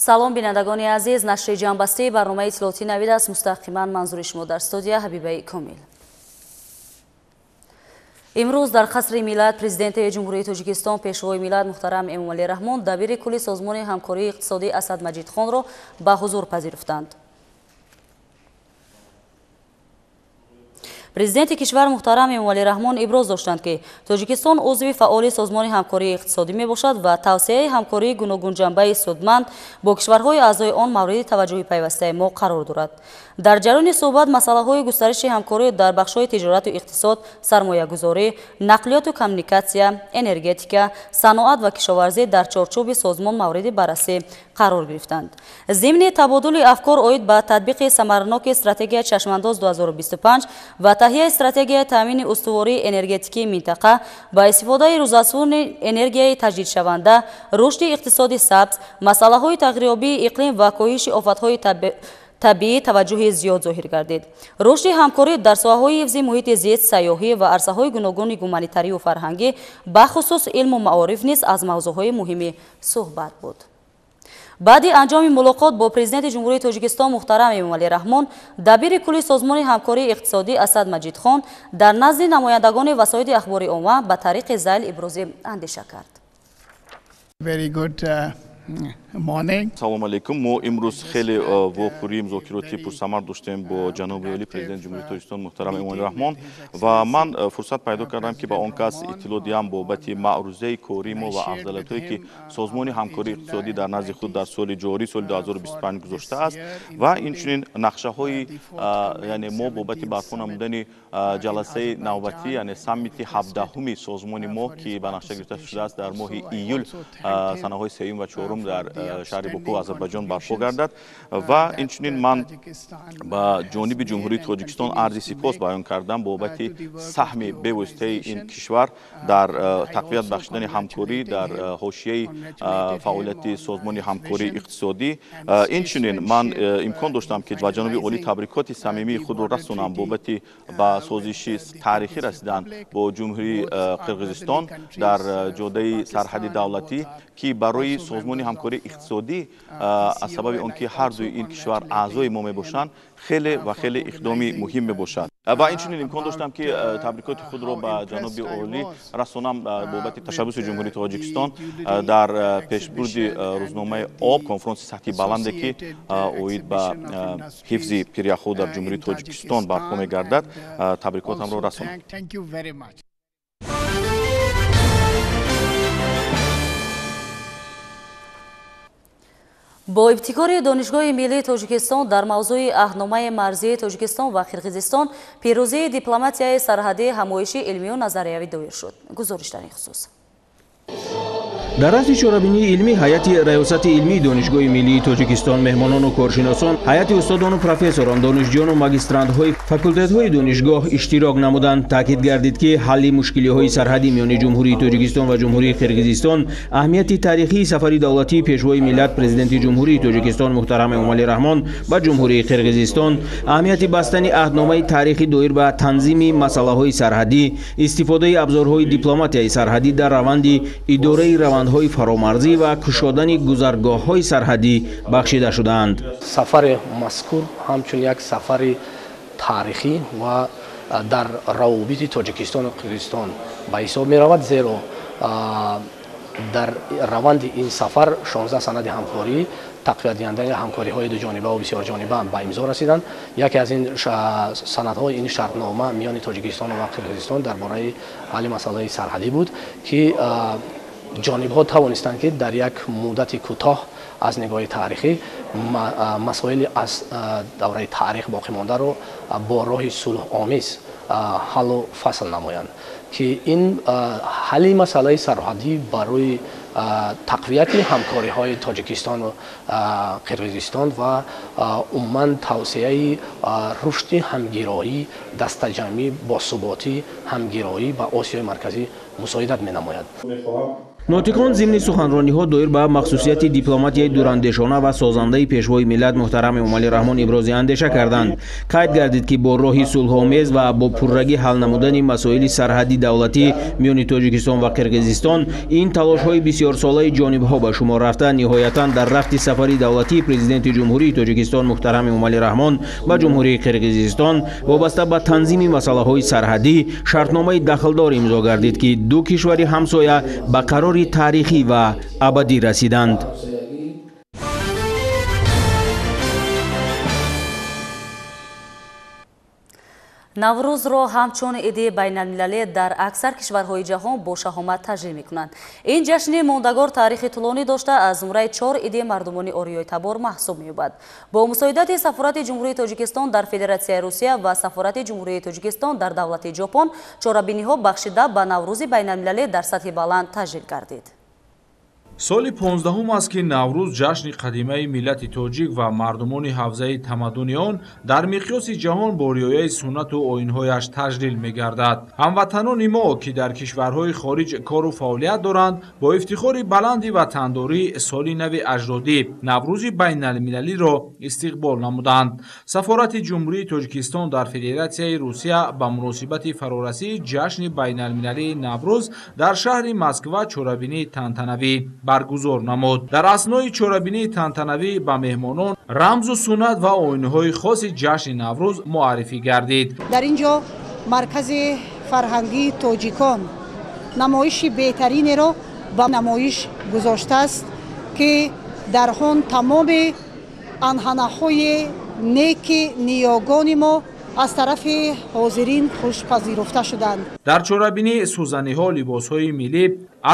Салом, бинандагони азиз. Нашри ҷамъбастии барномаи иттилоотӣ «Навид» аст. Мустақиман манзури шумо дар студия Ҳабибаи Комил. Имрӯз дар Қасри Миллат Президенти Ҷумҳурии Тоҷикистон, Пешвои миллат муҳтарам Эмомалӣ Раҳмон дабири кулли Созмони ҳамкории иқтисодӣ Асад Маҷидхонро ба ҳузур пазируфтанд. Президенти кишвар муҳтарам Эмомалӣ Раҳмон иброз доштанд, ки Тоҷикистон узви фаъоли Созмони ҳамкории иқтисодӣ мебошад ва тавсеаи ҳамкории гуногунҷанбаи судманд бо кишварҳои аъзои он мавриди таваҷҷӯҳи пайвастаи мо қарор дорад. Дар ҷараёни суҳбат масъалаҳои густариши ҳамкорӣ дар бахшҳои тиҷорату иқтисод, сармоягузорӣ, нақлиёту коммуникатсия, энергетика, саноат ва кишоварзӣ дар чорчӯби созмон мавриди баррасӣ қарор гирифтанд. Зимни табодули афкор оид ба татбиқи самараноки стратегияи «Чашмандоз 2025» ва таҳияи стратегияи таъмини устувории энергетикии минтақа, ба истифодаи рӯзафзуни энергияи таҷдидшаванда, рушди иқтисоди сабз, масъалаҳои тағйирёбии иқлим ва коҳиши офатҳои табиӣ таваҷҷӯҳи зиёд зоҳир гардид. Рушди ҳамкорӣ дар соҳаҳои ҳифзи муҳити зист, сайёҳӣ ва арсаҳои гуногуни гуманитарию фарҳангӣ, бахусус илму маориф низ аз мавзӯъҳои муҳими суҳбат буд. Баъди анҷоми мулоқот бо Президенти Ҷумҳурии Тоҷикистон муҳтарам Эмомалӣ Раҳмон дабири кулли Созмони ҳамкории иқтисодӣ Асад Маҷидхон дар назди намояндагони васоити ахбори омма ба тариқи зайл ибрози андеша кард. Very good morning. Салом алейкум. Мо имрӯз хеле вохӯрии музокироти пурсамар доштем бо ҷаноби олӣ, Президенти Ҷумҳурии Тоҷикистон муҳтарам Эмомалӣ Раҳмон, ва ман фурсат пайдо кардам, ки ба он кас иттилоъ диҳам бобати маърузаи кории мо ва афзалиятҳое, ки Созмони ҳамкории иқтисодӣ дар назди худ дар соли ҷорӣ, соли 2025 гузоштааст, ва инчунин нақшаҳои, яъне мо бобати барпо намудани ҷаласаи навбатӣ, яъне саммити 17-уми созмони мо, ки ба нақша гирифта шудааст дар моҳи июл, санаҳои сеюм ва чорум дар шаҳри Боку, Озарбойҷон барпо гардад. Ва инчунин ман ба ҷониби Ҷумҳурии Тоҷикистон арзи сипос баён кардам бобати саҳми бевоситаи ин кишвар дар тақвият бахшидани ҳамкорӣ дар ҳошияи фаъолияти Созмони ҳамкории иқтисодӣ. Инчунин ман имкон доштам, ки ба ҷаноби олӣ табрикоти самимии худро расонам бобати ба созиши таърихӣ расидан бо Ҷумҳурии Қирғизистон дар ҷодаи сарҳади давлатӣ, ки барои Созмони ҳамкории иқтисодӣ, аз сабаби он ки ҳар дуи ин кишвар аъзои мо мебошанд, хеле ва хеле иқдоми муҳим мебошад. Ва инчунин имкон доштам, ки табрикоти худро ба ҷаноби олӣ расонам бобати ташаббуси Ҷумҳурии Тоҷикистон дар пешбурди рӯзномаи Об, конфронси сатҳи баланде, ки оид ба ҳифзи пиряхҳо дар Ҷумҳурии Тоҷикистон барпо мегардад, табрикотамро расонам. Бо ибтикори Донишгоҳи миллии Тоҷикистон дар мавзӯи аҳдномаи марзии Тоҷикистон ва Қирғизистон, пирӯзии дипломатияи сарҳадӣ ҳамоиши илмию назариявӣ доир шуд. Гузориш дар ин хусус. Дар раъси чорабинии илмӣ ҳайати раёсати илмии Донишгоҳи миллии Тоҷикистон, меҳмонону коршиносон, ҳайати устодону профессорон, донишҷӯёну магистрантҳои факултетҳои донишгоҳ иштирок намуданд. Таъкид гардид, ки ҳалли мушкилиҳои сарҳадӣ миёни Ҷумҳурии Тоҷикистон ва Ҷумҳурии Қирғизистон, аҳамияти таърихии сафари давлатии Пешвои миллат, Президенти Ҷумҳурии Тоҷикистон муҳтарам Эмомалӣ Раҳмон ба Ҷумҳурии Қирғизистон, аҳамияти бастани аҳдномаи таърихӣ доир ба танзими масъалаҳои сарҳадӣ, истифодаи абзорҳои дипломатияи сарҳадӣ дар раванди идораи равандҳои фаромарзӣ ва кушодани гузаргоҳҳои сарҳадӣ бахшида шудаанд. Сафари мазкур ҳамчун як сафари таърихӣ ва дар равобити Тоҷикистону Қирғизистон ба ҳисоб меравад, зеро дар раванди ин сафар 16 санади ҳамкорӣ, тақвиятдиҳандаи ҳамкориҳои дуҷониба ва бисёрҷониба ба имзо расиданд. Яке аз ин санадҳо ин шартнома миёни Тоҷикистон ва Қирғизистон дар бораи ҳалли масъалаи сарҳадӣ буд, ки ҷонибҳо тавонистанд, ки дар як муддати кӯтоҳ аз нигоҳи таърихӣ масоили аз давраи таърих боқӣ мондаро бо роҳи сулҳомез ҳаллу фасл намоянд, ки ин ҳалли масъалаи сарҳадӣ барои тақвияти ҳамкориҳои Тоҷикистону Қирғизистон ва умуман тавсеаи рушди ҳамгироӣ, дастаҷамъӣ, босуботӣ, ҳамгироӣ ба Осиёи Марказӣ мусоидат менамояд. Нотиқон зимни суханрониҳо доир ба махсусияти дипломатияи дурандешона ва созандаи пешвои миллат муҳтарам Эмомалӣ Раҳмон ибрози андеша карданд. Қайд гардид, ки бо роҳи сулҳомез ва бо пуррагӣ ҳал намудани масоили сарҳадди давлатӣ миёни Тоҷикистон ва Қирғизистон ин талошҳои бисёрсолаи ҷонибҳо ба шумор рафта, ниҳоятан дар рафти сафари давлатии президенти Ҷумҳурии Тоҷикистон муҳтарам Эмомалӣ Раҳмон ба Ҷумҳурии Қирғизистон вобаста ба танзими масъалаҳои сарҳадӣ шартномаи дахлдор имзо гардид, ки ду кишвари ҳамсоя ба қарори таърихӣ ва абадӣ расиданд. Наврӯзро ҳамчун иди байналмилалӣ дар аксар кишварҳои ҷаҳон бо шаҳомат таҷлил мекунанд. Ин ҷашни мондагор таърихи тӯлонӣ дошта, аз зумраи 4 иди мардумони ориёитабор маҳсуб меёбад. Бо мусоидати Сафорати Ҷумҳурии Тоҷикистон дар Федератсияи Русия ва Сафорати Ҷумҳурии Тоҷикистон дар давлати Ҷопон чорабиниҳо бахшида ба Наврӯзи байналмилалӣ дар сатҳи баланд таҷлил гардид. Соли 15 аст, ки Наврӯз ҷашни қадимаи миллати тоҷик ва мардумони ҳавзаи тамаддуни он дар миқёси ҷаҳон бо риояи суннату оинҳояш таҷлил мегардад. Ҳамватанони мо, ки дар кишварҳои хориҷ кору фаъолият доранд, бо ифтихори баланди ватандорӣ соли нави аҷдодӣ Наврӯзи байналмилалиро истиқбол намуданд. Сафорати Ҷумҳурии Тоҷикистон дар Федератсияи Русия ба муносибати фарорасии ҷашни байналмилалии Наврӯз дар шаҳри Москва чорабинии тантанавӣ баргузор намуд. Дар аснои чорабинии тантанавӣ ба меҳмонон рамзу суннат ва оинҳои хоси ҷашни Наврӯз муаррифӣ гардид. Дар ин ҷо маркази фарҳангии тоҷикон намоиши беҳтаринеро ба намоиш гузоштааст, ки дар он тамоми анъанаҳои неки ниёгони мо аз тарафи ҳозирин хушпазируфта шуданд. Дар чорабинӣ сӯзаниҳо, либосҳои миллӣ,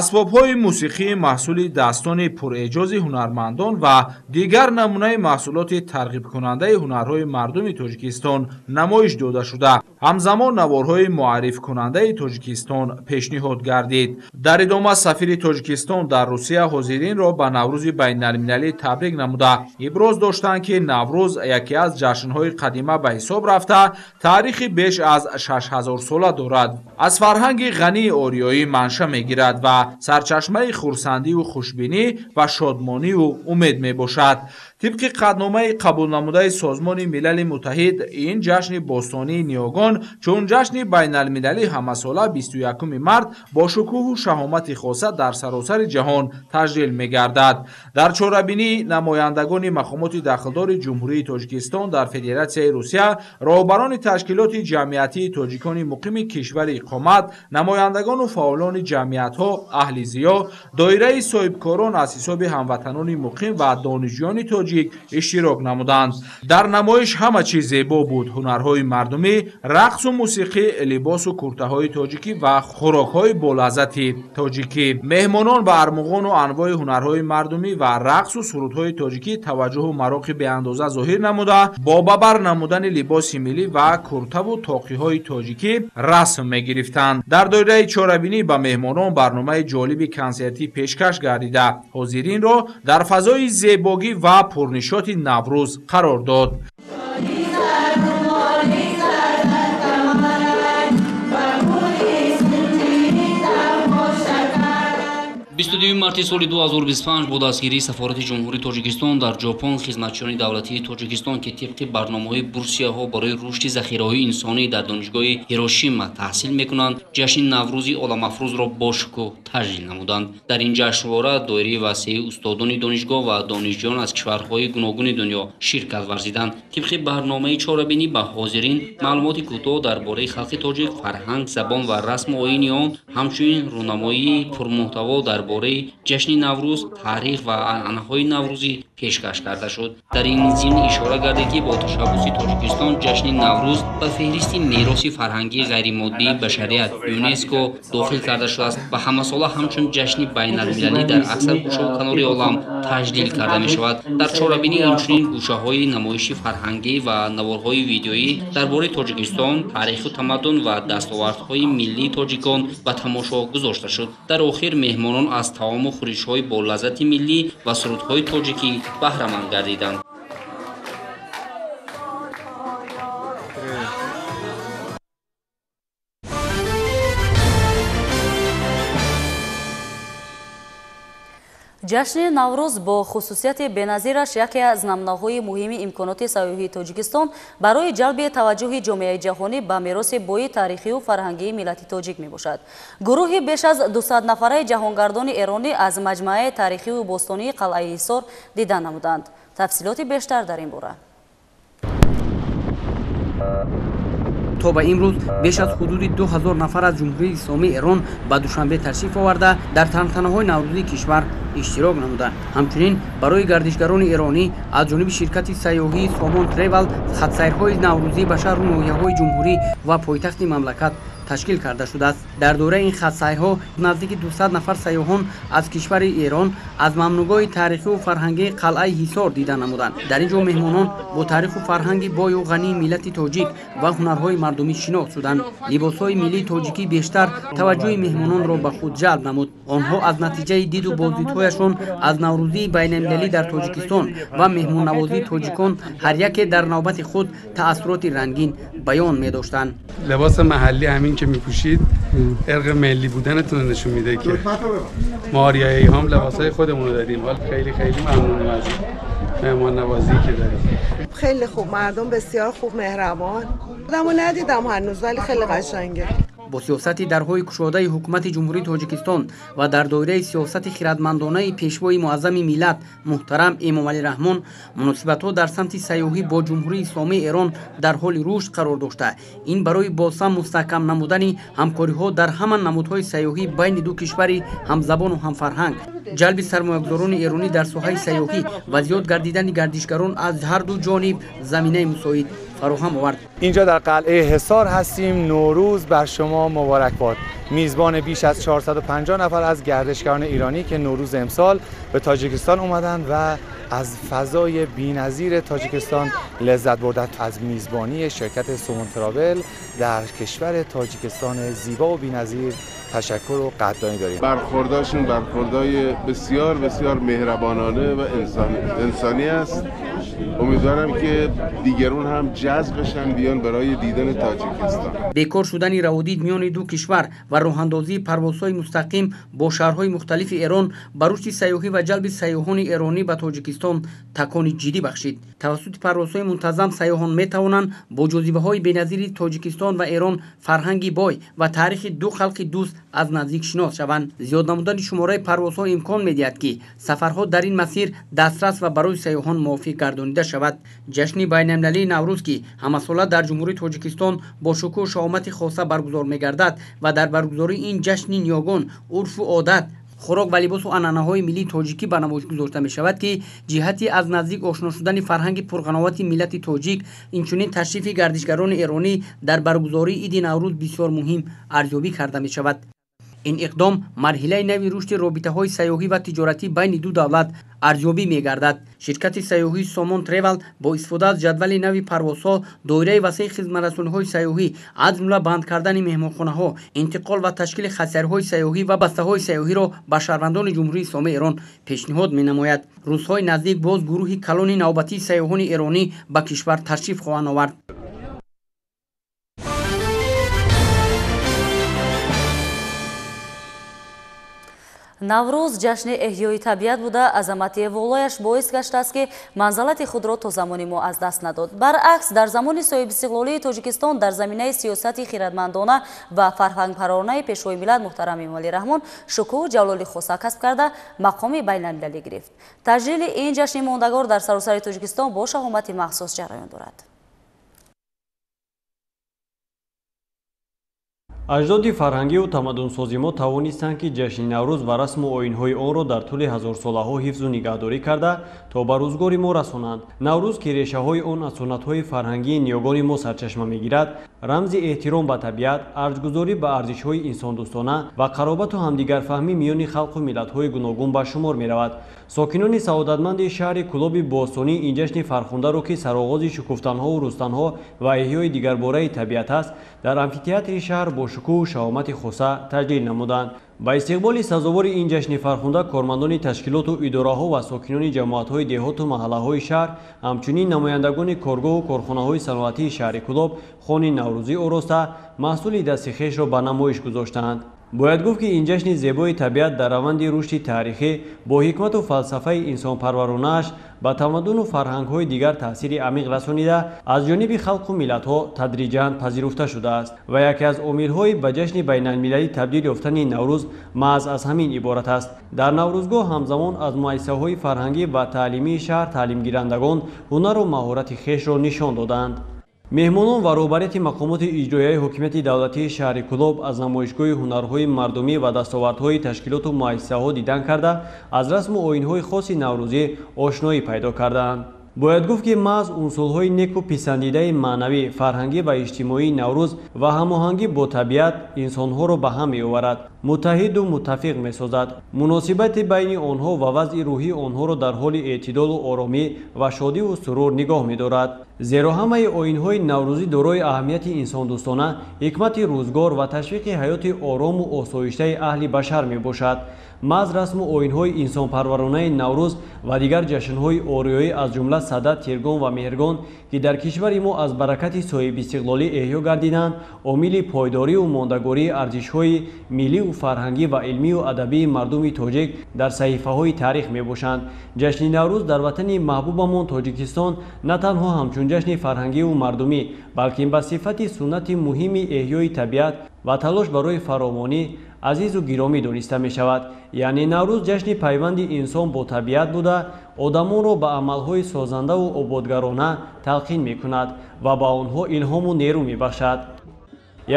асбобҳои мусиқии маҳсули дастони пурэъҷози ҳунармандон ва дигар намунаи маҳсулоти тарғибкунандаи ҳунарҳои мардуми Тоҷикистон намоиш дода шуда, ҳамзамон наворҳои муаррифкунандаи Тоҷикистон пешниҳод гардид. Дар идома сафири Тоҷикистон дар Русия ҳозиринро ба Наврӯзи байналмилалӣ табрик намуда, иброз доштанд, ки Наврӯз яке аз ҷашнҳои қадима ба ҳисоб рафта, таърихи беш аз 6000 сола дорад, аз фарҳанги ғании ориёӣ манша мегирад ва сарчашмаи хурсандиву хушбинӣ ва шодмониву умед мебошад. Тибқи қатъномаи қабулнамудаи Созмони Милали Муттаҳид, ин ҷашни бостонии ниёгон чун ҷашни байналмилалӣ ҳамасола 21 март бо шукӯҳу шаҳомати хоса дар саросари ҷаҳон таҷлил мегардад. Дар чорабинӣ намояндагони мақомоти дахлдори Ҷумҳурии Тоҷикистон дар Федератсияи Русия, роҳбарони ташкилоти ҷамъиятии тоҷикони муқими кишвари иқомат, намояндагону фаъолони ҷамъиятҳо, аҳли зиё, доираи соҳибкорон аз ҳисоби ҳамватанони муқим ва донишҷӯёни тоҷик иштирок намуданд. Дар намоиш ҳама чиз зебо буд: ҳунарҳои мардумӣ, рақсу мусиқӣ, либосу куртаҳои тоҷикӣ ва хӯрокҳои болаззати тоҷикӣ. Меҳмонон ба армуғону анвои ҳунарҳои мардумӣ ва рақсу сурудҳои тоҷикӣ таваҷҷӯҳу мароқи беандоза зоҳир намуда, бо ба бар намудани либоси миллӣ ва куртаву тоқиҳои тоҷикӣ расм мегирифтанд. Дар доираи чорабинӣ ба меҳмонон барномаи ҷолиби консертӣ пешкаш гардида, ҳозиринро дар фазои зебогӣ ва пурнишоти Наврӯз қарор дод. 22 марти соли 2025 бо дастгирии Сафорати Ҷумҳурии Тоҷикистон дар Ҷопон хизматчиёни давлатии Тоҷикистон, ки тибқи барномаҳои бурсияҳо барои рушди захираҳои инсонӣ дар донишгоҳи Ҳирошима таҳсил мекунанд, ҷашни Наврӯзи оламафрӯзро бо шукӯҳ таҷлил намуданд. Дар ин ҷашнвора доираи васеи устодони донишгоҳ ва донишҷӯён аз кишварҳои гуногуни дунё ширкат варзиданд. Тибқи барномаи чорабинӣ ба ҳозирин маълумоти кӯтоҳ дар бораи халқи тоҷик, фарҳанг, забон ва расму оини он, ҳамчунин рӯнамоии пурмуҳтаво дар бораи ҷашни Наврӯз, таърих ва анъанаҳои наврӯзӣ пешкаш карда шуд. Дар ин зимн ишора гардид, ки бо ташаббуси Тоҷикистон ҷашни Наврӯз ба феҳристи мероси фарҳангии ғайримоддии башарият ЮНЕСКО дохил карда шудааст ва ҳамасола ҳамчун ҷашни байналмилалӣ дар аксар гӯшаву канори олам таҷлил карда мешавад. Дар чорабинӣ инчунин гӯшаҳои намоиши фарҳангӣ ва наворҳои видеоӣ дар бораи Тоҷикистон, таъриху тамаддун ва дастовардҳои миллии тоҷикон ба тамошо гузошта шуд. Дар охир меҳмонон аз таому хӯришҳои бо лаззати миллӣ ва сурудҳои тоҷикӣ баҳраманд гардиданд. Ҷашни Наврӯз бо хусусияти беназираш яке аз намунаҳои муҳими имконоти сайёҳии Тоҷикистон барои ҷалби таваҷҷӯҳи ҷомеаи ҷаҳонӣ ба мероси бои таърихию фарҳангии миллати тоҷик мебошад. Гурӯҳи беш аз 200 нафараи ҷаҳонгардони эронӣ аз маҷмӯаи таърихию бостонии қалъаи Ҳисор дида намуданд. Тафсилоти бештар дар ин бора. То ба имрӯз беш аз ҳудуди 2000 нафар аз Ҷумҳурии Исломии Эрон ба Душанбе ташриф оварда, дар тантанаҳои наврӯзии кишвар иштирок намуданд. Ҳамчунин барои гардишгарони эронӣ аз ҷониби ширкати сайёҳии Сомон Тревал хатсайрҳои наврӯзӣ ба шаҳру ноҳияҳои ҷумҳурӣ ва пойтахти мамлакат ташкил карда шудааст. Дар доираи ин хатсайрҳо наздики 200 нафар сайёҳон аз кишвари Эрон аз мамнугоҳи таърихию фарҳангии қалъаи Ҳисор дида намуданд. Дар ин ҷо меҳмонон бо таъриху фарҳанги бою ғании миллати тоҷик ва ҳунарҳои мардумӣ шинос шуданд. Либосҳои миллии тоҷикӣ бештар таваҷҷӯҳи меҳмононро ба худ ҷалб намуд. Онҳо аз натиҷаи диду боздидҳояшон аз наврӯзии байналмилалӣ дар Тоҷикистон ва меҳмоннавозии тоҷикон ҳар яке дар навбати худ таассуроти рангин баён медоштанд. لباس محلی همین که میپوشید ارق ملی بودنتون رو نشون میده که ما آریایی هم لباسای خودمون رو داریم. حال خیلی خیلی ممنونیم از مهمان نوازی که داریم. خیلی خوب، مردم بسیار خوب، مهربان. خودمو ندیدم هنوز ولی خیلی قشنگه. Бо сиёсати дарҳои кушодаи ҳукумати Ҷумҳурии Тоҷикистон ва дар доираи сиёсати хирадмандонаи пешвои муаззами миллат муҳтарам Эмомалӣ Раҳмон муносибатҳо дар самти сайёҳӣ бо Ҷумҳурии Исломии Эрон дар ҳоли рушд қарор дошта, ин барои босам мустаҳкам намудани ҳамкориҳо дар ҳама намудҳои сайёҳӣ байни ду кишвари ҳамзабону ҳамфарҳанг, ҷалби сармоягузорони эронӣ дар соҳаи сайёҳӣ ва зиёд гардидани гардишгарон аз ҳар ду ҷониб заминаи мусоид فراهم آورد. اینجا در قلعه حصار هستیم. نوروز بر شما مبارک باد. میزبان بیش از 450 نفر از گردشگران ایرانی که نوروز امسال به تاجیکستان اومدن و از فضای بی‌نظیر تاجیکستان لذت بردن. از میزبانی شرکت سومون تراول در کشور تاجیکستان زیبا و بی‌نظیر تشکر و قدردانی داریم. برخورداشون برخوردای بسیار بسیار مهربانانه و انسانی است. امیدوارم که دیگرون هم جذب بشن بیان برای دیدن تاجیکستان. бекор шудани раводид миёни ду кишвар ва роҳандозии парвозҳои мустақим бо шаҳрҳои мухталифи Эрон ба рушди сайёҳӣ ва ҷалби сайёҳони эронӣ ба Тоҷикистон такони ҷиддӣ бахшид. Тавассути парвозҳои мунтазам сайёҳон метавонанд бо ҷозибаҳои беназири Тоҷикистон ва Эрон, фарҳанги бой ва таърихи ду халқи дӯст аз наздик шинос шаванд. Зиёд намудани шумораи парвозҳо имкон медиҳад, ки сафарҳо дар ин масир дастрас ва барои сайёҳон мувофиқ гардонида шавад. Ҷашни байналмилалии Наврӯз, ки ҳамасола дар Ҷумҳурии Тоҷикистон бо шукӯҳу шаҳомати хоса баргузор мегардад ва дар баргузории ин ҷашни ниёгон урфу одат, хӯрок ва либосу анъанаҳои миллии тоҷикӣ ба намоиш гузошта мешавад, ки ҷиҳати аз наздик ошно шудани фарҳанги пурғановати миллати тоҷик, инчунин ташрифи гардишгарони эронӣ дар баргузории иди Наврӯз бисёр муҳим арзёбӣ карда мешавад. Ин иқдом марҳилаи нави рушди робитаҳои сайёҳӣ ва тиҷоратӣ байни ду давлат арзёбӣ мегардад. Ширкати сайёҳии Сомон Тревал бо истифода аз ҷадвали нави парвозҳо, доираи васеи хизматрасониҳои сайёҳӣ, аз ҷумла банд кардани меҳмонхонаҳо, интиқол ва ташкили хатсайрҳои сайёҳӣ ва бастаҳои сайёҳиро ба шаҳрвандони Ҷумҳурии Исломии Эрон пешниҳод менамояд. Рӯзҳои наздик боз гурӯҳи калони навбатии сайёҳони эронӣ ба кишвар ташриф хоҳанд овард. Наврӯз ҷашни эҳёи табиат буда, азамати волояш боис гаштааст, ки манзалати худро то замони мо аз даст надод. Баръакс, дар замони соҳибистиқлолии Тоҷикистон дар заминаи сиёсати хирадмандона ва фарҳангпарваронаи пешвои миллат муҳтарам Эмомалӣ Раҳмон шукӯҳу ҷалоли хоса касб карда, мақоми байналмилалӣ гирифт. Таҷлили ин ҷашни мондагор дар саросари Тоҷикистон бо шаҳомати махсус ҷараён дорад. Аҷдоди фарҳангию тамаддунсози мо тавонистанд, ки ҷашни Наврӯз ва расму оинҳои онро дар тӯли ҳазорсолаҳо ҳифзу нигаҳдорӣ карда то ба рӯзгори мо расонанд. Наврӯз, ки решаҳои он аз суннатҳои фарҳангии ниёгони мо сарчашма мегирад, рамзи эҳтиром ба табиат, арҷгузорӣ ба арзишҳои инсондӯстона ва қаробату ҳамдигарфаҳмӣ миёни халқу миллатҳои гуногун ба шумор меравад. Сокинони саодатманди шаҳри Кӯлоби бостонӣ ин ҷашни фархундаро, ки сароғози шукуфтанҳову рустанҳо ва эҳёи дигарбораи табиат аст, дар амфитеатри шаҳр бо шукӯҳу шаҳомати хоса таҷлил намуданд. Ба истиқболи сазовори ин ҷашни фархунда кормандони ташкилоту идораҳо ва сокинони ҷамоатҳои деҳоту маҳаллаҳои шаҳр, ҳамчунин намояндагони коргоҳу корхонаҳои саноатии шаҳри Кӯлоб хони наврӯзӣ ороста, маҳсули дасти хешро ба намоиш гузоштаанд. Бояд гуфт, ки ин ҷашни зебои табиат дар раванди рушди таърихӣ бо ҳикмату фалсафаи инсонпарваронааш ба тамаддуну фарҳангҳои дигар таъсири амиқ расонида, аз ҷониби халқу миллатҳо тадриҷан пазируфта шудааст ва яке аз омилҳои ба ҷашни байналмилалӣ табдил ёфтани Наврӯз маҳз аз ҳамин иборат аст. Дар Наврӯзгоҳ ҳамзамон аз муассисаҳои фарҳангӣ ва таълимии шаҳр таълимгирандагон ҳунару маҳорати хешро нишон доданд. Меҳмонон ва роҳбарияти мақомоти иҷроияи ҳокимияти давлатии шаҳри Кӯлоб аз намоишгоҳи ҳунарҳои мардумӣ ва дастовардҳои ташкилоту муассисаҳо дидан карда, аз расму оинҳои хоси наврӯзӣ ошноӣ пайдо кардаанд. Бояд гуфт, ки маҳз унсурҳои неку писандидаи маънавӣ, фарҳангӣ ва иҷтимоии Наврӯз ва ҳамоҳангӣ бо табиат инсонҳоро ба ҳам меоварад, муттаҳиду муттафиқ месозад, муносибати байни онҳо ва вазъи рӯҳии онҳоро дар ҳоли эътидолу оромӣ ва шодиву сурур нигоҳ медорад. Зеро ҳамаи оинҳои наврӯзӣ дорои аҳамияти инсондӯстона, ҳикмати рӯзгор ва ташвиқи ҳаёти орому осоиштаи аҳли башар мебошад. Маҳз расму оинҳои инсонпарваронаи Наврӯз ва дигар ҷашнҳои ориёӣ, аз ҷумла Сада, Тиргон ва Меҳргон, ки дар кишвари мо аз баракати соҳибистиқлолӣ эҳё гардиданд, омили пойдориву мондагории арзишҳои миллию фарҳангӣ ва илмию адабии мардуми тоҷик дар саҳифаҳои таърих мебошанд. Ҷашни Наврӯз дар ватани маҳбубамон Тоҷикистон на танҳо ҳамчун ҷашни фарҳангиву мардумӣ, балки ба сифати суннати муҳими эҳёи табиат ва талош барои фаровонӣ азизу гиромӣ дониста мешавад. Яъне Наврӯз ҷашни пайванди инсон бо табиат буда, одамонро ба амалҳои созандаву ободгарона талқин мекунад ва ба онҳо илҳому нерӯ мебахшад.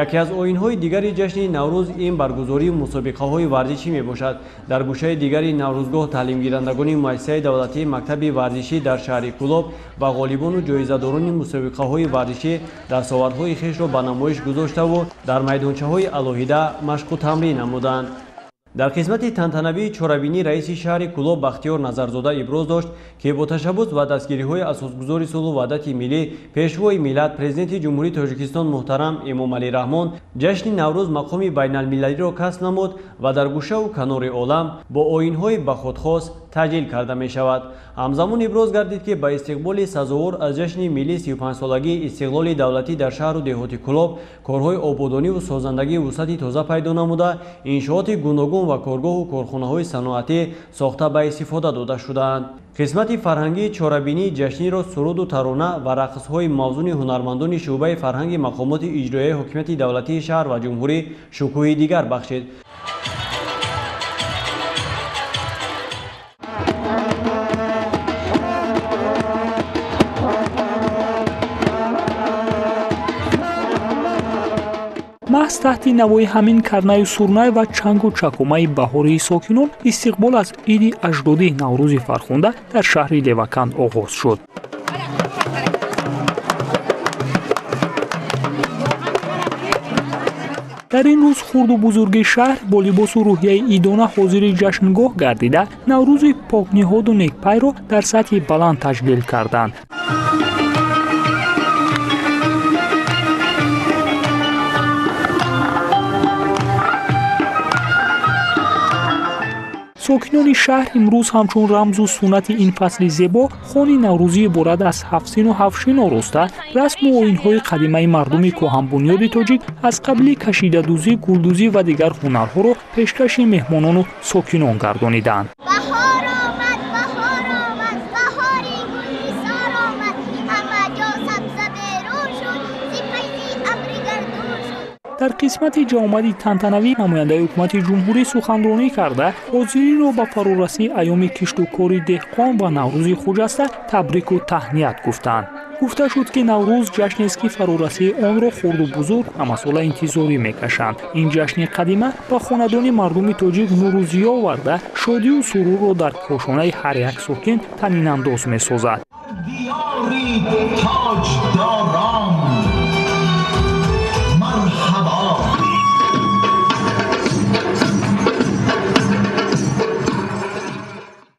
Яке аз оинҳои дигари ҷашни Наврӯз ин баргузории мусобиқаҳои варзишӣ мебошад. Дар гӯшаи дигари Наврӯзгоҳ таълимгирандагони муассисаи давлатии мактаби варзишӣ дар шаҳри Кӯлоб ва ғолибону ҷоизадорони мусобиқаҳои варзишӣ дастовардҳои хешро ба намоиш гузоштаву дар майдончаҳои алоҳида машқу тамрин намуданд. Дар қисмати тантанавии чорабинӣ раиси шаҳри Кӯлоб Бахтиёр Назарзода иброз дошт, ки бо ташаббус ва дастгириҳои асосгузори сулҳу ваҳдати миллӣ, пешвои миллат, президенти Ҷумҳурии Тоҷикистон муҳтарам Эмомалӣ Раҳмон ҷашни Наврӯз мақоми байналмилалиро касб намуд ва дар гӯшаву канори олам бо оинҳои ба худхос таҷлил карда мешавад. Ҳамзамон иброз гардид, ки ба истиқболи сазовор аз ҷашни миллии 35-солагии истиқлоли давлатӣ дар шаҳру деҳоти Кӯлоб корҳои ободониву созандагии вусъати тоза пайдо намуда, иншооти гуногун ва коргоҳу корхонаҳои саноатӣ сохта ба истифода дода шудаанд. Қисмати фарҳангии чорабинии ҷашниро суруду тарона ва рақсҳои мавзуни ҳунармандони шӯъбаи фарҳанги мақомоти иҷроияи ҳокимияти давлатии шаҳр ва ҷумҳурӣ шукӯҳи дигар бахшид. Маҳз таҳти навои ҳамин карнаю сурнай ва чангу чакомаи баҳории сокинон истиқбол аз иди аҷдодӣ Наврӯзи фархунда дар шаҳри Леваканд оғоз шуд. Дар ин рӯз хурду бузурги шаҳр бо либосу рӯҳияи идона ҳозири ҷашнгоҳ гардида, Наврӯзи покниҳоду некпайро дар сатҳи баланд таҷлил карданд. Сокинони шаҳр имрӯз ҳамчун рамзу суннати ин фасли зебо хони наврӯзӣ иборат аз ҳафтсину ҳафтшин ороста, расму оинҳои қадимаи мардуми кӯҳанбунёди тоҷик аз қабили кашидадӯзӣ, гулдӯзӣ ва дигар ҳунарҳоро пешкаши меҳмонону сокинон гардониданд. Дар қисмати ҷамъомади тантанавӣ намояндаи ҳукумати ҷумҳурӣ суханронӣ карда, ҳозиринро ба фарорасии айёми кишту кори деҳқон ва Наврӯзи хуҷаста табрику таҳният гуфтанд. Гуфта шуд, ки Наврӯз ҷашнест, ки фарорасии онро хурду бузург ҳамасола интизорӣ мекашанд. Ин ҷашни қадима ба хонадони мардуми тоҷик нурӯзиё оварда, шодию сурурро дар кошонаи ҳар як сокин танинандоз месозад.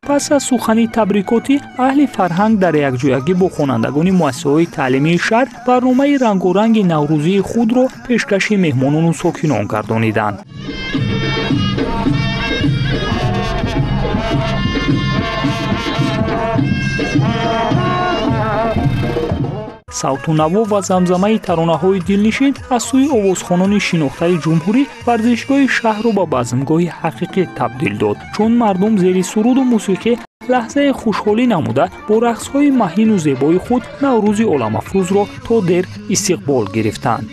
Пас аз сухани табрикотӣ, аҳли фарҳанг дар якҷоягӣ бо хонандагони муассисаҳои таълимии шаҳр барномаи рангоранги наврӯзии худро пешкаши меҳмонону сокинон гардониданд. Савту наво ва замзамаи таронаҳои дилнишин аз сӯи овозхонони шинохтаи ҷумҳурӣ варзишгоҳи шаҳрро ба базмгоҳи ҳақиқӣ табдил дод, чун мардум зери суруду мусиқӣ лаҳзаи хушҳолӣ намуда бо рақсҳои маҳину зебои худ Наврӯзи оламафрӯзро то дер истиқбол гирифтанд.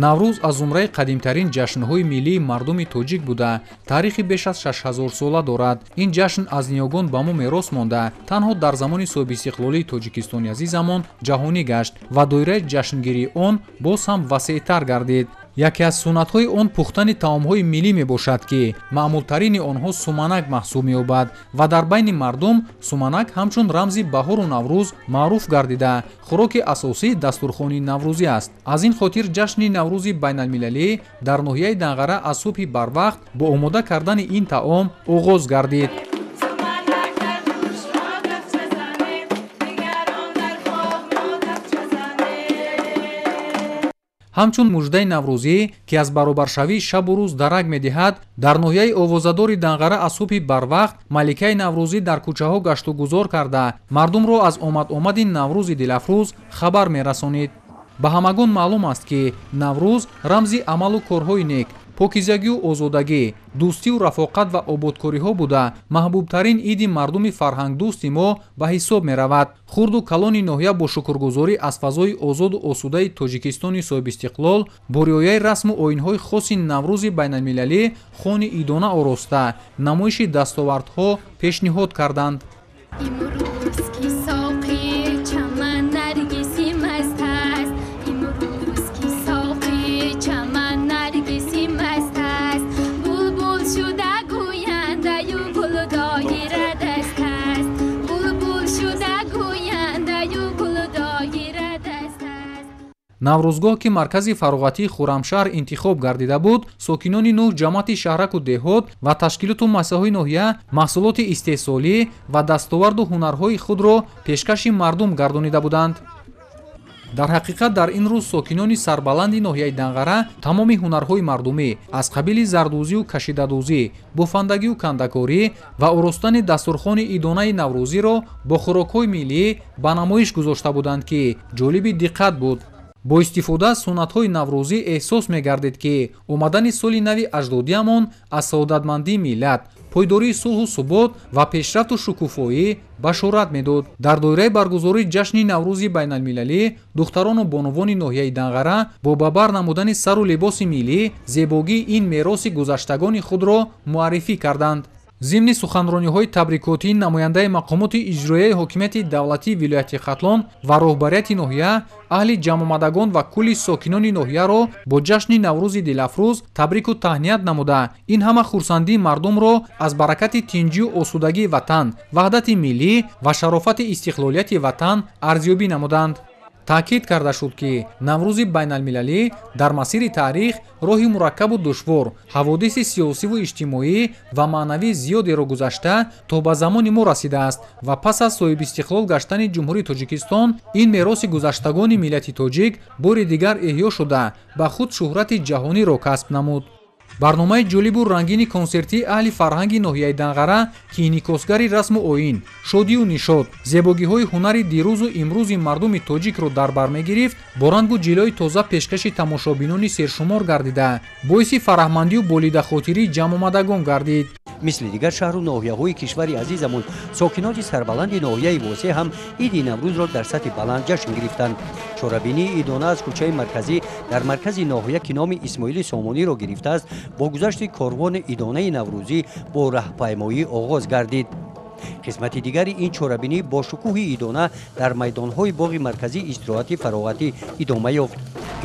Наврӯз аз зумраи қадимтарин ҷашнҳои миллии мардуми тоҷик буда, таърихи беш аз 6000 сола дорад. Ин ҷашн аз ниёгон ба мо мерос монда, танҳо дар замони соҳибистиқлолии Тоҷикистони азизамон ҷаҳонӣ гашт ва доираи ҷашнгирии он боз ҳам васеътар гардид. Яке аз суннатҳои он пухтани таомҳои миллӣ мебошад, ки маъмултарини онҳо суманак маҳсуб меёбад ва дар байни мардум суманак ҳамчун рамзи баҳору Наврӯз маъруф гардида, хӯроки асосии дастурхони наврӯзӣ аст. Аз ин хотир ҷашни Наврӯзи байналмилалӣ дар ноҳияи Данғара аз субҳи барвақт бо омода кардани ин таом оғоз гардид. Ҳамчун муждаи наврӯзӣ, ки аз баробаршавии шабу рӯз дарак медиҳад, дар ноҳияи овозадори Данғара аз субҳи барвақт маликаи наврӯзӣ дар кӯчаҳо гаштугузор карда, мардумро аз омад-омади Наврӯзи дилафрӯз хабар мерасонид. Ба ҳамагон маълум аст, ки Наврӯз рамзи амалу корҳои нек, покизагию озодагӣ, дӯстию рафоқат ва ободкориҳо буда, маҳбубтарин иди мардуми фарҳангдӯсти мо ба ҳисоб меравад. Хурду калони ноҳия бо шукргузорӣ аз фазои озоду осудаи Тоҷикистони соҳибистиқлол бо риояи расму оинҳои хоси Наврӯзи байналмилалӣ хони идона ороста, намоиши дастовардҳо пешниҳод карданд. Наврӯзгоҳ, ки маркази фароғатии Хуррамшаҳр интихоб гардида буд, сокинони нӯҳ ҷамоати шаҳраку деҳот ва ташкилоту муассисаҳои ноҳия маҳсулоти истеҳсолӣ ва дастоварду ҳунарҳои худро пешкаши мардум гардонида буданд. Дар ҳақиқат дар ин рӯз сокинони сарбаланди ноҳияи Данғара тамоми ҳунарҳои мардумӣ аз қабили зардӯзию кашидадӯзӣ, бофандагию кандакорӣ ва оростани дастурхони идонаи наврӯзиро бо хӯрокҳои миллӣ ба намоиш гузошта буданд, ки ҷолиби диққат буд. Бо истифода аз суннатҳои наврӯзӣ эҳсос мегардид, ки омадани соли нави аҷдодиамон аз саодатмандии миллат, пойдории сулҳу субот ва пешрафту шукуфоӣ башорат медод. Дар доираи баргузории ҷашни Наврӯзи байналмилалӣ духтарону бонувони ноҳияи Данғара бо ба бар намудани сару либоси миллӣ зебогии ин мероси гузаштагони худро муаррифӣ карданд. Зимни суханрониҳои табрикотии намояндаи мақомоти иҷроияи ҳокимияти давлатии вилояти Хатлон ва роҳбарияти ноҳия, аҳли ҷамъомадагон ва кулли сокинони ноҳияро бо ҷашни Наврӯзи дилафрӯз табрику таҳният намуда, ин ҳама хурсандии мардумро аз баракати тинҷию осудагии ватан, ваҳдати миллӣ ва шарофати истиқлолияти ватан арзёбӣ намуданд. Таъкид карда шуд, ки Наврӯзи байналмилалӣ дар масири таърих роҳи мураккабу душвор, ҳаводиси сиёсиву иҷтимоӣ ва маънавии зиёдеро гузашта то ба замони мо расидааст ва пас аз соҳибистиқлол гаштани Ҷумҳурии Тоҷикистон ин мероси гузаштагони миллати тоҷик бори дигар эҳё шуда, ба худ шӯҳрати ҷаҳониро касб намуд. Барномаи ҷолибу рангини консертии аҳли фарҳанги ноҳияи Данғара, ки инъикосгари расму оин, шодию нишод, зебогиҳои ҳунари дирӯзу имрӯзи мардуми тоҷикро дар бар мегирифт, бо рангу ҷилои тоза пешкаши тамошобинони сершумор гардида, боиси фараҳмандию болидахотирии ҷамъомадагон гардид. Мисли дигар шаҳру ноҳияҳои кишвари азизамон, сокиноти сарбаланди ноҳияи Восеъ ҳам иди Наврӯзро дар сатҳи баланд ҷашн гирифтанд. Чорабинии идона аз кӯчаи марказӣ дар маркази ноҳия, ки номи Исмоили Сомониро гирифтааст, бо гузашти корвони идонаи наврӯзӣ бо раҳпаймоӣ оғоз гардид. Қисмати дигари ин чорабинӣ бо шукӯҳи идона дар майдонҳои боғи марказии истироҳати фароғатӣ идома ёфт.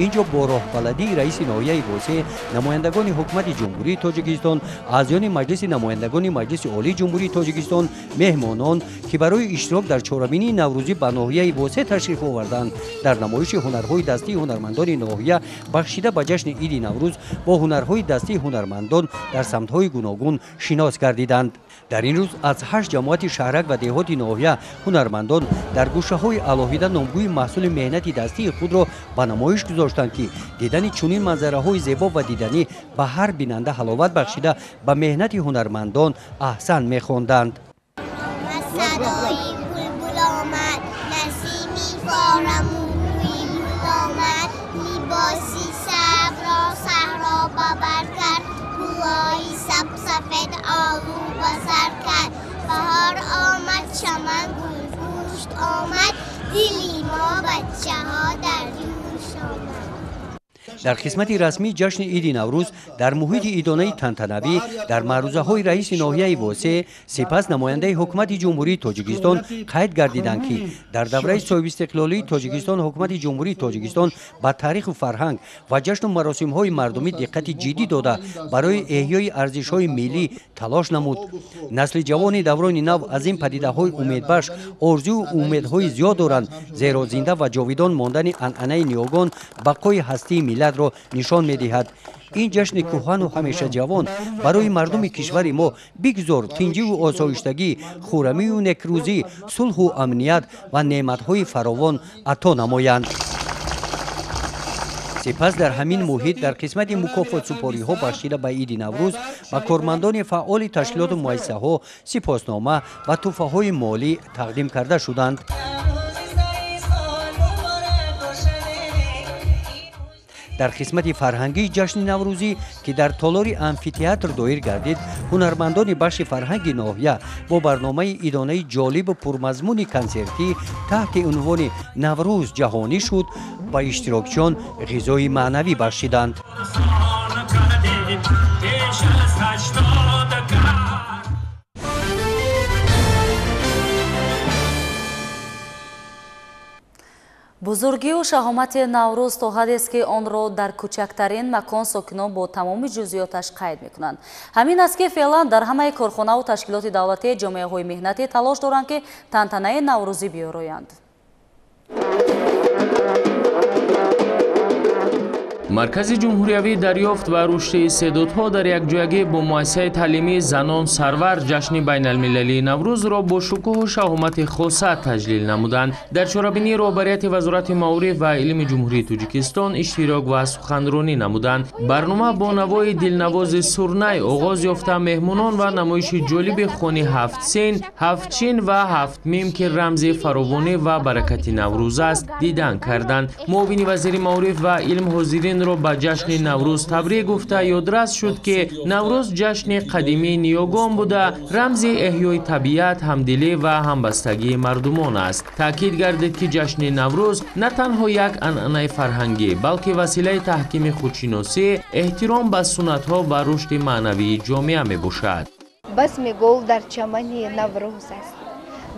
Инҷо бо роҳбаладии раиси ноҳияи Восеъ, намояндагони ҳукумати Ҷумҳурии Тоҷикистон, аъзоёни Маҷлиси намояндагони Маҷлиси Олии Ҷумҳурии Тоҷикистон, меҳмонон, ки барои иштирок дар чорабинии наврӯзӣ ба ноҳияи Восеъ ташриф оварданд, дар намоиши ҳунарҳои дастии ҳунармандони ноҳия бахшида ба ҷашни иди Наврӯз бо ҳунарҳои дастии ҳунармандон дар самтҳои гуногун шинос гардиданд. Дар ин рӯз аз 8 ҷамоати шаҳрак ва деҳоти ноҳия ҳунармандон дар гӯшаҳои алоҳида номгӯи маҳсули меҳнати дастии худро ба намоиш гузоштанд, ки дидани чунин манзараҳои зебо ва диданӣ ба ҳар бинанда ҳаловат бахшида ба меҳнати ҳунармандон аҳсан мехонданд. Садои булбул омад, насими фораму бӯи гул омад, либоси сабрро саҳро ба бар кард, гулҳои сабсафед олу ба сар кард, баҳор омад, чаман гулпӯшт омад, дили мо бачаҳо дар ҷӯш омад. Дар қисмати расмии ҷашни иди Наврӯз дар муҳити идонаи тантанавӣ дар маърузаҳои раиси ноҳияи Восеъ, сипас намояндаи ҳукумати Ҷумҳурии Тоҷикистон қайд гардиданд, ки дар давраи соҳибистиқлолии Тоҷикистон ҳукумати Ҷумҳурии Тоҷикистон ба таъриху фарҳанг ва ҷашну маросимҳои мардумӣ диққати ҷиддӣ дода барои эҳёи арзишҳои миллӣ талош намуд. Насли ҷавони даврони нав аз ин падидаҳои умедбахш орзую умедҳои зиёд доранд, зеро зинда ва ҷовидон мондани анъанаи ниёгон бақои ҳастии миллатро нишон медиҳад. Ин ҷашни кӯҳану ҳамеша ҷавон барои мардуми кишвари мо бигзор тинҷиву осоиштагӣ, хурамию некрӯзӣ, сулҳу амният ва неъматҳои фаровон ато намоянд. Сипас дар ҳамин муҳит дар қисмати мукофотсупориҳо бахшида ба иди Наврӯз ба кормандони фаъоли ташкилоту муассисаҳо сипоснома ва тӯҳфаҳои молӣ тақдим карда шуданд. Дар қисмати фарҳангии ҷашни наврӯзӣ, ки дар толори амфитеатр доир гардид, ҳунармандони бахши фарҳанги ноҳия бо барномаи идонаи ҷолибу пурмазмуни консертӣ таҳти унвони «Наврӯз ҷаҳонӣ шуд» ба иштирокчиён ғизои маънавӣ бахшиданд. Бузургию шаҳомати Наврӯз то ҳадест, ки онро дар кӯчактарин макон сокинон бо тамоми ҷузъиёташ қайд мекунанд. Ҳамин аст, ки феълан дар ҳамаи корхонаву ташкилоти давлатӣ ҷомеаҳои меҳнатӣ талош доранд, ки тантанаи наврӯзӣ биёроянд. Маркази ҷумҳуриявии дарёфт ва рушди истеъдодҳо дар якҷоягӣ бо муассисаи таълимии занон Сарвар ҷашни байналмилалии Наврӯзро бо шукӯҳу шаҳомати хоса таҷлил намуданд. Дар чорабинии роҳбарияти Вазорати маориф ва илми Ҷумҳурии Тоҷикистон иштирок ва суханронӣ намуданд. Барнома бо навои дилнавози сурнай оғоз ёфта, меҳмонон ва намоиши ҷолиби хони ҳафт син, ҳафт чин ва ҳафт мим, ки рамзи фаровонӣ ва баракати Наврӯз аст, дидан карданд. Муовини вазири маориф ва илм ҳозирин ро ба ҷашни Наврӯз табрик гуфта ёдрас шуд, ки Наврӯз ҷашни қадимии ниёгон буда, рамзи эҳёи табиат, ҳамдилӣ ва ҳамбастагии мардумон аст. Таъкид гардид, ки ҷашни Наврӯз на танҳо як анъанаи фарҳангӣ, балки василаи таҳкими худшиносӣ, эҳтиром ба суннатҳо ва рушди маънавии ҷомеа мебошад. Базми гул дар чамани Наврӯз аст,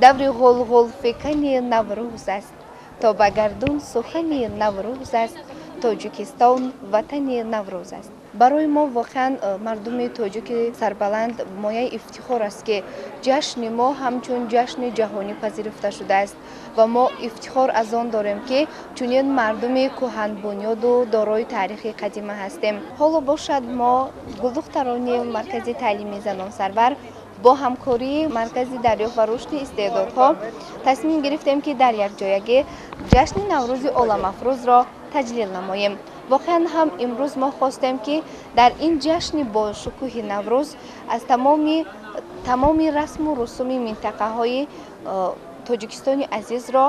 даври ғулғулфикани Наврӯз аст, то ба гардун сухани Наврӯз аст, Тоҷикистон ватани Наврӯз аст. Барои мо воқеан мардуми тоҷики сарбаланд мояи ифтихор аст, ки ҷашни мо ҳамчун ҷашни ҷаҳонӣ пазируфта шудааст ва мо ифтихор аз он дорем, ки чунин мардуми кӯҳанбунёду дорои таърихи қадима ҳастем. Ҳоло бошад, мо гулдухтарони Маркази таълимии занон Сарвар бо ҳамкории Маркази дарёфт ва рушди истеъдодҳо тасмим гирифтем, ки дар якҷоягӣ ҷашни Наврӯзи оламафрӯзро таҷлил намоем. Воқеан ҳам имрӯз мо хостем, ки дар ин ҷашни бошукӯҳи Наврӯз аз тамоми расму русуми минтақаҳои Тоҷикистони азизро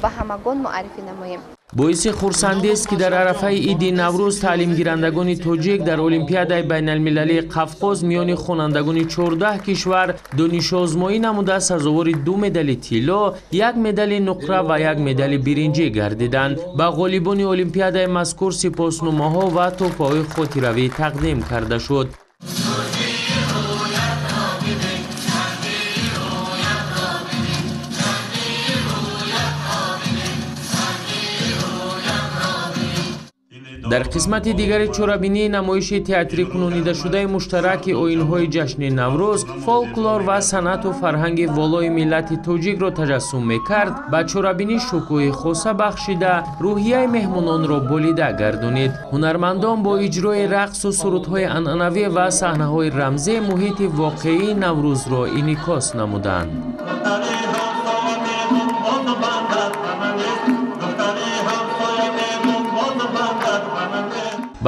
ба ҳамагон муаррифӣ намоем. Боиси хурсандист, ки дар арафаи иди Наврӯз таълимгирандагони тоҷик дар Олимпиадаи байналмилалии Қавқоз миёни хонандагони 14 кишвар донишозмоӣ намуда сазовори 2 медали тилло, 1 медали нуқра ва 1 медали биринҷӣ гардиданд. Ба ғолибони олимпиадаи мазкур сипосномаҳо ва тӯҳфаҳои хотиравӣ тақдим карда шуд. Дар қисмати дигари чорабинии намоиши театрӣ кунонидашудаи муштараки оинҳои ҷашни Наврӯз, фолклор ва санъату фарҳанги волои миллати тоҷикро таҷассум мекард, ба чорабинӣ шукӯҳи хоса бахшида, рӯҳияи меҳмононро болида гардонид. Ҳунармандон бо иҷрои рақсу сурудҳои анъанавӣ ва саҳнаҳои рамзӣ муҳити воқеии Наврӯзро инъикос намуданд.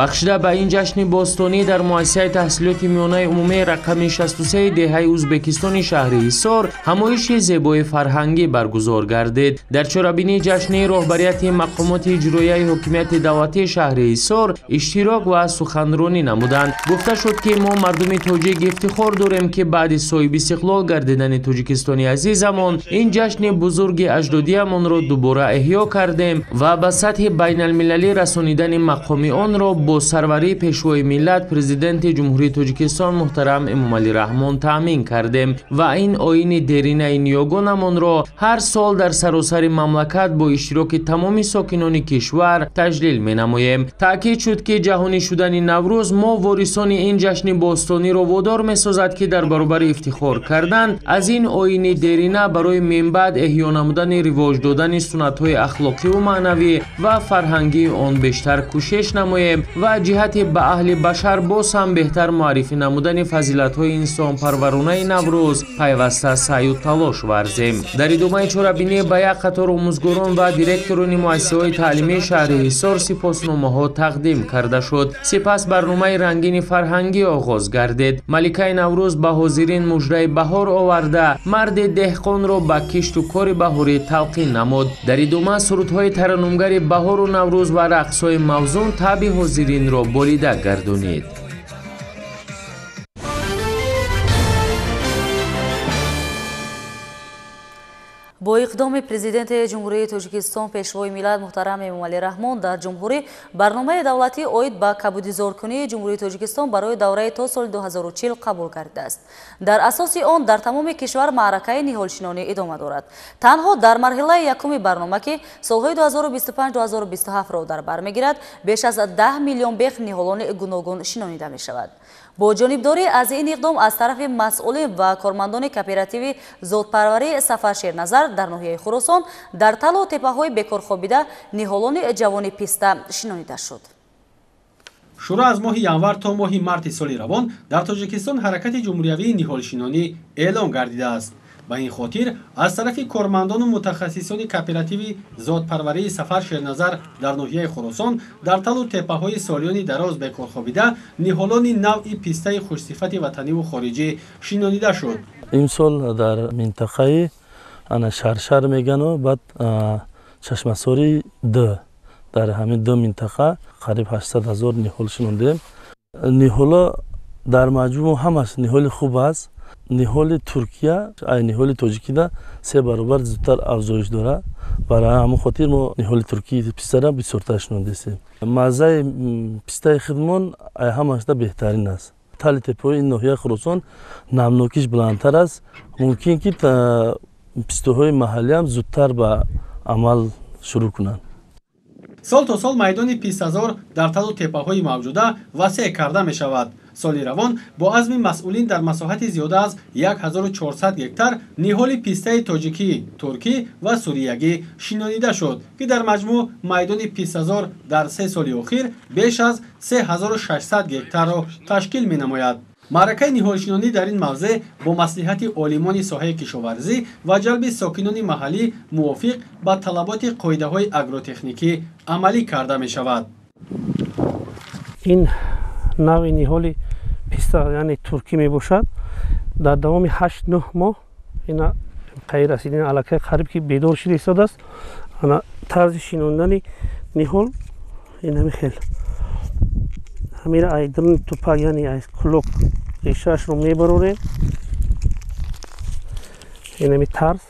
Бахшида ба ин ҷашни бостонӣ дар муассисаи таҳсилоти миёнаи умумии рақами 63 деҳаи Ӯзбекистони шаҳри Ҳисор ҳамоиши зебои фарҳангӣ баргузор гардид. Дар чорабинии ҷашнӣ роҳбарияти мақомоти иҷроияи ҳокимияти давлатии шаҳри Ҳисор иштирок ва суханронӣ намуданд. Гуфта шуд, ки мо мардуми тоҷик ифтихор дорем, ки баъди соҳибистиқлол гардидани Тоҷикистони азизамон ин ҷашни бузурги аҷдодиямонро дубора эҳё кардем ва ба сатҳи байналмилалӣ расонидани мақоми онро бо сарварии Пешвои миллат, Президенти Ҷумҳурии Тоҷикистон муҳтарам Эмомалӣ Раҳмон таъмин кардем ва ин оини деринаи ниёгонамонро ҳар сол дар саросари мамлакат бо иштироки тамоми сокинони кишвар таҷлил менамоем. Таъкид шуд, ки ҷаҳонӣ шудани Наврӯз мо ворисони ин ҷашни бостониро водор месозад, ки дар баробари ифтихор кардан аз ин оини дерина барои минбаъд эҳё намудани ривоҷ додани суннатҳои ахлоқиву маънавӣ ва фарҳангии он бештар кӯшиш намоем ва ҷиҳати ба аҳли башар боз ҳам беҳтар муаррифӣ намудани фазилатҳои инсонпарваронаи Наврӯз пайваста саъю талош варзем. Дар идомаи чорабинӣ ба як қатор омӯзгорон ва директорони муассисаҳои таълимии шаҳри Ҳисор сипосномаҳо тақдим карда шуд. Сипас барномаи рангини фарҳангӣ оғоз гардид. Маликаи Наврӯз ба ҳозирин муждаи баҳор оварда, марди деҳқонро ба кишту кори баҳорӣ талқин намуд. Дар идома сурудҳои тараннумгари баҳору Наврӯз ва рақсҳои мавзун таъби ҳозиринро болида гардонид. Бо иқдоми Президенти Ҷумҳурии Тоҷикистон, Пешвои миллат муҳтарам Эмомалӣ Раҳмон дар ҷумҳурӣ барномаи давлатӣ оид ба кабудизоркунии Ҷумҳурии Тоҷикистон барои давраи то соли 2040 қабул гардидааст. Дар асоси он дар тамоми кишвар маъракаи ниҳолшинонӣ идома дорад. Танҳо дар марҳилаи якуми барнома, ки солҳои 2025-2027-ро дар бар мегирад, беш аз 10 миллион бех ниҳолони гуногун шинонида мешавад. Бо ҷонибдорӣ аз ин иқдом аз тарафи масъулин ва кормандони кооперативи зодпарварии Сафар Шерназар дар ноҳияи Хуросон дар талу теппаҳои бекорхобида ниҳолони ҷавони писта шинонида шуд. Шурӯъ аз моҳи январ то моҳи марти соли равон дар Тоҷикистон ҳаракати ҷумҳуриявии ниҳолшинонӣ эълон гардидааст. Ба ин хотир аз тарафи кормандону мутахассисони кооперативи зодпарварии Сафар Шерназар дар ноҳияи Хуросон дар талу теппаҳои солиёни дароз бекорхобида ниҳолони навъи пистаи хушсифати ватаниву хориҷӣ шинонида шуд. Имсол дар минтақаи ана Шаршар мегану баъд Чашмасори Д, дар ҳамин ду минтақа қариб 800 ҳазор ниҳол шинондем. Ниҳоло дар маҷмӯъ ҳамаш ниҳоли хуб аст. Ниҳоли Туркия ай ниҳоли тоҷикида 3 баробар зудтар афзоиш дорад. Барои ҳамон хотир мо ниҳоли туркии пистара бисёртар шинондесем. Маззаи пистаи худмон ай ҳамашда беҳтарин аст. Тали теппаҳои ин ноҳияи Хуросон намнокиш баландтар аст. Мумкин ки пистаҳои маҳаллиам зудтар ба амал шурӯъ кунанд. Сол то сол майдони пистазор дар талу теппаҳои мавҷуда васеъ карда мешавад. Соли равон бо азми масъулин дар масоҳати зиёда аз 1400 гектар ниҳоли пистаи тоҷикӣ, туркӣ ва суриягӣ шинонида шуд, ки дар маҷмӯъ майдони пистазор дар 3 соли охир беш аз 3600 гектарро ташкил менамояд. Маъракаи ниҳолшинонӣ дар ин мавзеъ бо маслиҳати олимони соҳаи кишоварзӣ ва ҷалби сокинони маҳаллӣ мувофиқ ба талаботи қоидаҳои агротехникӣ амалӣ карда мешавад. Ин навъи ниҳоли писта, яъне туркӣ мебошад. Дар давоми 8-9 моҳ ина қайи расидани аллакай қариб ки бедор шуда истодааст. Ана тарзи шинондани ниҳол ин ҳами хел. Ҳамира ай даруни тупак, яъне ай кулок решаашро мебарорем. Ин ҳами тарз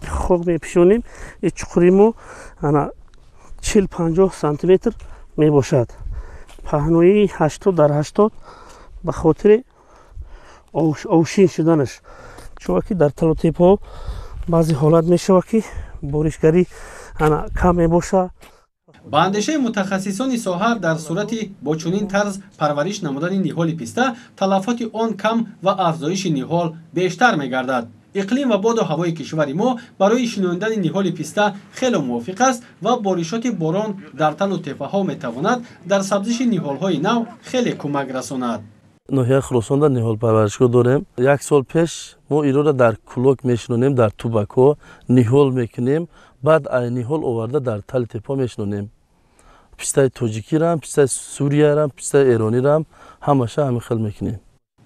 хок мепишонем. Ин чуқури мо ана 40-50 сантиметр мебошад. Паҳноии 80 дар 80 ба хотири овшин шуданаш, чунки дар талотепҳо баъзе ҳолат мешавад, ки боришгарӣ кам мебошад. Ба андешаи мутахассисони соҳа, дар сурати бо чунин тарз парвариш намудани ниҳоли писта, талафоти он кам ва афзоиши ниҳол бештар мегардад. Иқлим ва боду ҳавои кишвари мо барои шинондани ниҳоли писта хеле мувофиқ аст ва боришоти борон дар талу теппаҳо метавонад дар сабзиши ниҳолҳои нав хеле кӯмак расонад. Ноҳияи Хуросонда ниҳолпарваришгоҳ дорем. Як сол пеш мо инро дар кулок мешинонем, дар тубакҳо ниҳол мекунем, баъд ниҳол оварда дар тали теппа мешинонем. Пистаи тоҷикирам, пистаи суриярам, пистаи эронирам ҳамаша ҳамин хел мекунем.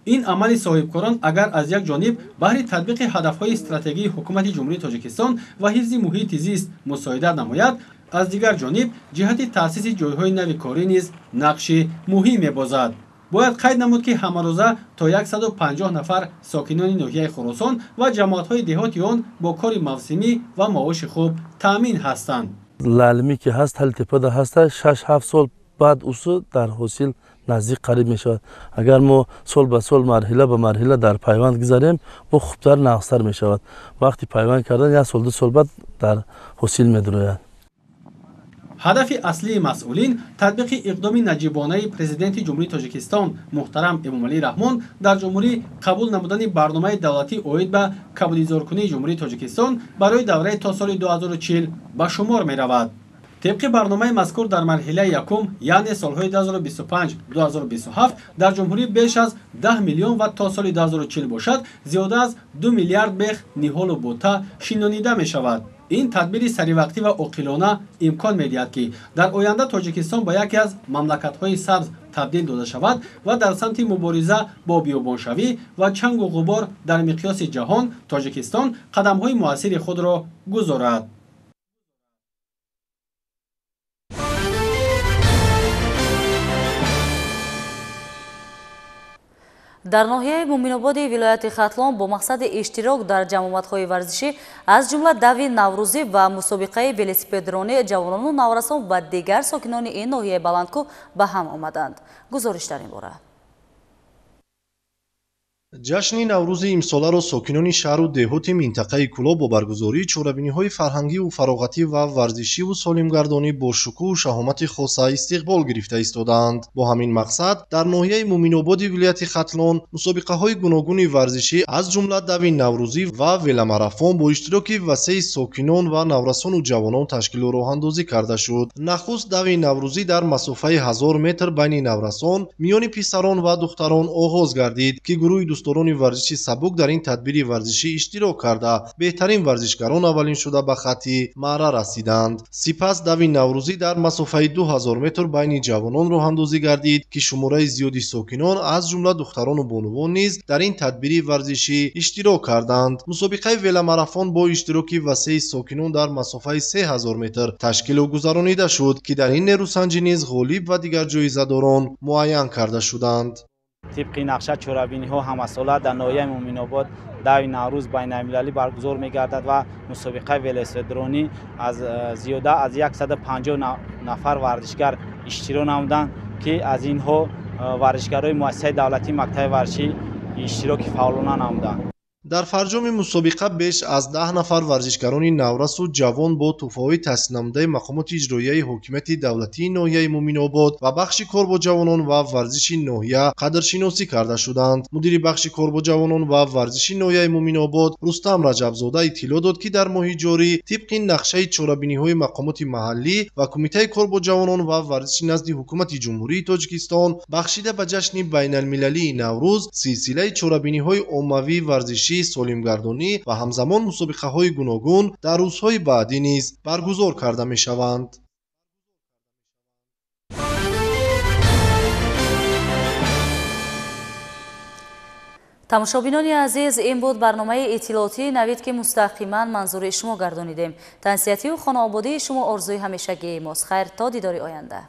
Ин амали соҳибкорон агар аз як ҷониб баҳри татбиқи ҳадафҳои стратегии ҳукумати Ҷумҳурии Тоҷикистон ва ҳифзи муҳити зист мусоидат намояд, аз дигар ҷониб ҷиҳати таъсиси ҷойҳои нави корӣ низ нақши муҳим мебозад. Бояд қайд намуд, ки ҳамарӯза то 150 нафар сокинони ноҳияи Хуросон ва ҷамоатҳои деҳоти он бо кори мавсимӣ ва маоши хуб таъмин ҳастанд. Лалмӣ ки ҳаст, тали теппада ҳаста, 6-7 сол баъд усу дар ҳосил наздик қариб мешавад. Агар мо сол ба сол, марҳила ба марҳила дар пайванд гузарем, бо хубтар, нағзтар мешавад. Вақти пайванд кардан як сол, 2 сол баъд дар ҳосил медурояд. Ҳадафи аслии масъулин татбиқи иқдоми наҷибонаи Президенти Ҷумҳурии Тоҷикистон муҳтарам Эмомалӣ Раҳмон дар ҷумҳурӣ қабул намудани барномаи давлатӣ оид ба кабудизоркунии Ҷумҳурии Тоҷикистон барои давраи то соли 2040 ба шумор меравад. Тибқи барномаи мазкур дар марҳилаи якум, яъне солҳои 2025-2027 дар ҷумҳурӣ беш аз 10 миллион ва то соли 2040 бошад зиёда аз 2 миллиард бех ниҳолу бута шинонида мешавад. Ин тадбири саривақтӣ ва оқилона имкон медиҳад, ки дар оянда Тоҷикистон ба яке аз мамлакатҳои сабз табдил дода шавад ва дар самти мубориза бо биёбоншавӣ ва чангу ғубор дар миқёси ҷаҳон Тоҷикистон қадамҳои муассири худро гузорад. Дар ноҳияи Муминободи вилояти Хатлон бо мақсади иштирок дар ҷамъомадҳои варзишӣ аз ҷумла дави наврӯзӣ ва мусобиқаи велосипедронӣ ҷавонону наврасон ва дигар сокинони ин ноҳияи баландкӯҳ ба ҳам омаданд. Гузориш дар ин бора. Ҷашни Наврӯзи имсоларо сокинони шаҳру деҳоти минтақаи Кӯлоб бо баргузории чорабиниҳои фарҳангиву фароғатӣ ва варзишиву солимгардонӣ бо шукӯҳу шаҳомати хоса истиқбол гирифта истодаанд. Бо ҳамин мақсад дар ноҳияи Муминободи вилояти Хатлон мусобиқаҳои гуногуни варзишӣ аз ҷумла дави наврӯзӣ ва веломарафон бо иштироки васеи сокинон ва наврасону ҷавонон ташкилу роҳандозӣ карда шуд. Нахуст дави наврӯзӣ дар масофаи 1000 метр байни наврасон миёни писарон ва духтарон оғоз гардид, ки гурӯҳи дӯстдорони варзиши сабук дар ин тадбири варзишӣ иштирок карда, беҳтарин варзишгарон аввалин шуда ба хатти маъра расиданд. Сипас дави наврӯзӣ дар масофаи 2000 метр байни ҷавонон роҳандозӣ гардид, ки шумораи зиёди сокинон аз ҷумла духтарону бонувон низ дар ин тадбири варзишӣ иштирок карданд. Мусобиқаи веломарафон бо иштироки васеи сокинон дар масофаи 3000 метр ташкилу гузаронида шуд, ки дар ин нерӯсанҷӣ низ ғолиб ва дигар ҷоизадорон муайян карда шуданд. Тибқи нақша чорабиниҳо ҳамасола дар ноҳияи Муминобод дави Наврӯз байналмилалӣ баргузор мегардад ва мусобиқаи велосипедронӣ аз зиёда аз 150 нафар варзишгар иштирок намуданд, ки аз инҳо варзишгарони муассисаи давлатии мактаби варзишӣ иштироки фаъолона намуданд. Дар фарҷоми мусобиқа беш аз 10 нафар варзишгарони наврасу ҷавон бо тӯҳфаҳои таъсиснамудаи мақомоти иҷроияи ҳокимияти давлатии ноҳияи Муминобод ва бахши кор бо ҷавонон ва варзиши ноҳия қадршиносӣ карда шуданд. Мудири бахши кор бо ҷавонон ва варзиши ноҳияи Муминобод Рустам Раҷабзода иттилоъ дод, ки дар моҳи ҷорӣ тибқи нақшаи чорабиниҳои мақомоти маҳаллӣ ва Кумитаи кор бо ҷавонон ва варзиши назди ҳукумати Ҷумҳурии Тоҷикистон бахшида ба ҷашни байналмилалии Наврӯз силсилаи чорабиниҳои оммавӣ варзишӣ, солимгардонӣ ва ҳамзамон мусобиқаҳои гуногун дар рӯзҳои баъдӣ низ баргузор карда мешаванд. Тамошобинони азиз, ин буд барномаи иттилоотии Навид, ки мустақиман манзури шумо гардонидем. Тансиҳатию хонаободии шумо орзуи ҳамешагии мост. Хайр, то дидори оянда.